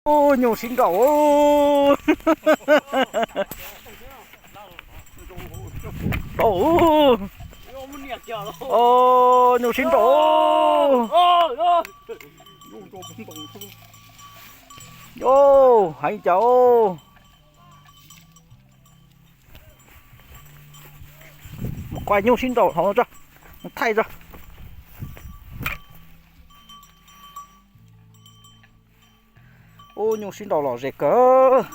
Nyuj sib nraus. Nraus. Nyuj sib nraus. Heev cas. Mus kuaj nyuj sib nraus hauv no tso, mus thaij tso. Ub, nyuj sib nraus lom zem kawg.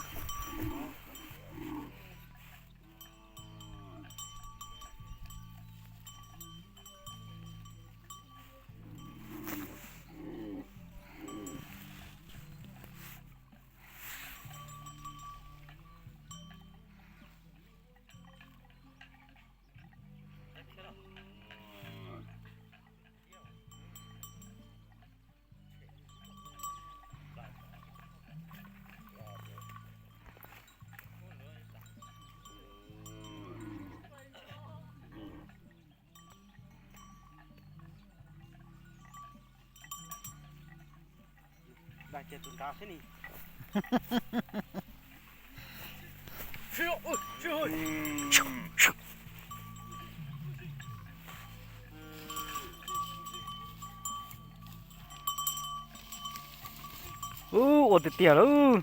Ub, ua tiag tiag lauj.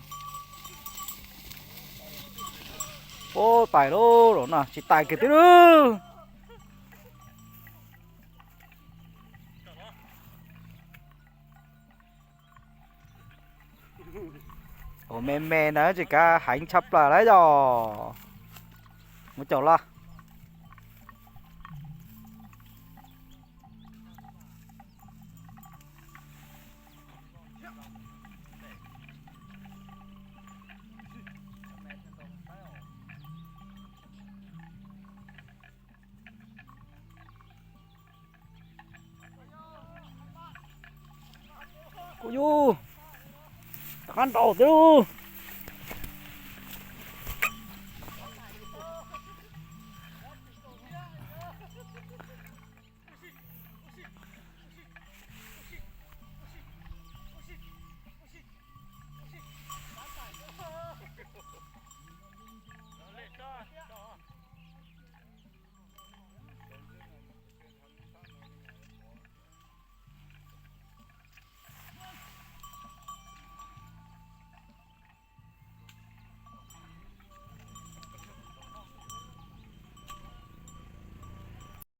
Ub, tais lauj, no tsis tais kiag twb lauj. Ua me me na tsis kav heev tshaj plaws lawm yog. Mus caum los. Kuv yug, rov qab nraus thiab lauj.